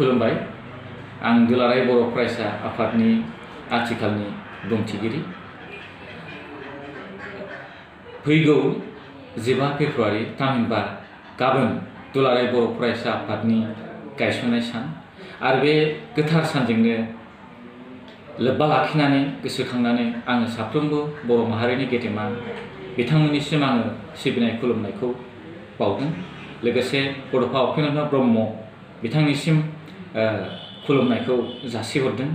खुलुमबाय। आं दुलाराय बर' फरायसा आफादनि आथिखालनि बुंथिगिरि। फैगौ 15 फेब्रुवारि थामहिनबा गाबोन दुलाराय बर' फरायसा आफादनि गायसननाय सान आरो बे गोथार सानजोंनो लोब्बा लाखिनानै गोसोखांनानै आङो साफ्रोमबो बर' माहारिनि गेदेमा बिथांमोननिसिम आङो सिबिनाय खुलुमनायखौ बावदों। लोगोसे बड'फा उपेन्द्र नाथ ब्रह्म बिथांनिसिम खुलुमनायखौ जासिहरदों।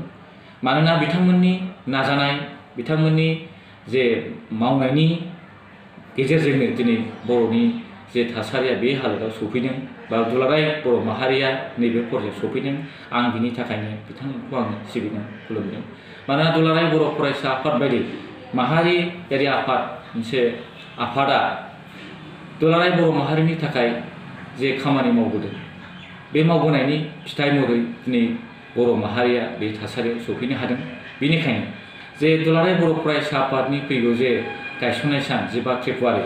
मानोना बिथांमोननि नाजानाय, बिथांमोननि जे मावनायनि गेजेरजोंनो दिनै बर'नि जे थासारिया बे हालोदाव सफैदों बा दुलाराय बर' माहारिया नैबे पर्यायाव सफैदों। आं बिनि थाखायनो बिथांमोनखौ आङो सिबिदों, खुलुमदों। मानोना दुलाराय बर' फरायसा आफाद बायदि माहारियारि आफाद मोनसे आफादा दुलाराय बर' माहारिनि थाखाय जे खामानि मावबोदों, बे मावबोनायनि फिथाइ महरै दिनै बर' माहारिया बे थासारियाव सफैनो हादों। बेनिखायनो जे दुलाराय बर' फरायसा आफादनि फैगौ जे गायसननाय सान 15 फेब्रुवारि,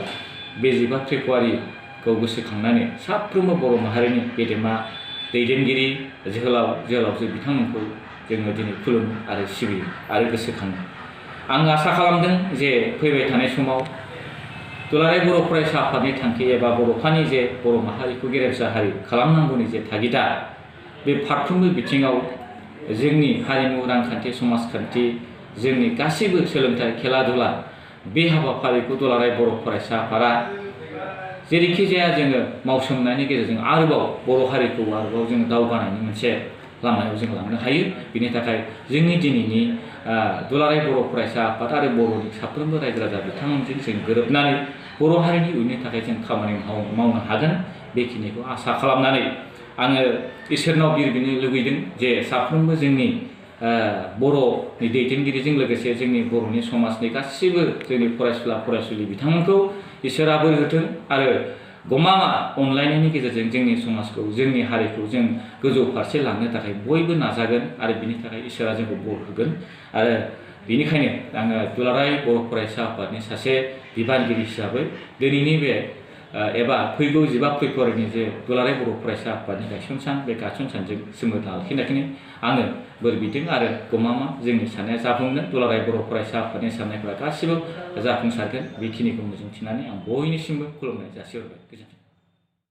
बे 15 फेब्रुवारिखौ गोसोखांनानै साफ्रोमबो बर' माहारिनि गेदेमा दैदेनगिरि जोहोलावजो बिथांमोनखौ जोङो दिनै खुलुमो आरो सिबियो आरो गोसोखाङो। आं आसा खालामदों जे फैबाय थानाय समाव दुलाराय बर' फरायसा आफादनि थांखि एबा बड'फानि जे बर' माहारिखौ गेरेमसा हारि खालामनांगौनि जे थागिदा, बे फारफ्रोमबो बिथिङाव जोंनि हारिमु, रांखान्थि, समाजखान्थि, जोंनि गासैबो सोलोंथाइ, खेला दुला, बे हाबाफारिखौ दुलाराय बर' फरायसा आफादा जेरैखि जाया जोङो मावसोमनायनि गेजेरजों आरोबाव बर' हारिखौ आरोबाव जोङो दावगानायनि मोनसे लामायाव जों लांनो हायो। बिनि थाखाय जोंनि दिनैनि दुलाराय बर' फरायसा आफाद आरो बर'नि साफ्रोमबो रायजो राजा बिथांमोनजों जों गोरोबनानै बर' हारिनि इयुननि थाखाय जों खामानि मावनो हागोन। बेखिनिखौ आसा खालामनानै आङो इसोरनाव बिरबिनो लुबैदों जे साफ्रोमबो जोंनि बर'नि दैदेनगिरिजों लोगोसे जोंनि बर'नि समाजनि गासैबो जोंनि फरायसुला फरायसुलि बिथांमोनखौ इसोरा बोर होथों आरो गमामा अनलायनायनि गेजेरजों जोंनि समाजखौ, जोंनि हारिखौ जों गोजौ फारसे लांनो थाखाय बयबो नाजागोन आरो बिनि थाखाय इसोरा जोंखौ बोर होगोन। आरो बेनिखायनो आङो दुलाराय बर' फरायसा आफादनि सासे बिबानगिरि हिसाबै दिनैनि बे एबा फैगौ 15 फेब्रुवारिनि जे दुलाराय बर' फरायसा आफादनि गायसन सान, बे गायसन सानजों सोमोन्दो लाखिनायखायनो आङो बोर बिदों आरो गमामा जोंनि साननाया जाफुंगोन। दुलाराय बर' फरायसा आफादनि साननायफोरा गासिबो जाफुंसारगोन। बेखिनिखौ मिजिंथिनानै आं बयनिसिमबो खुलुमनाय जासिहरबाय। गोजोन्थों।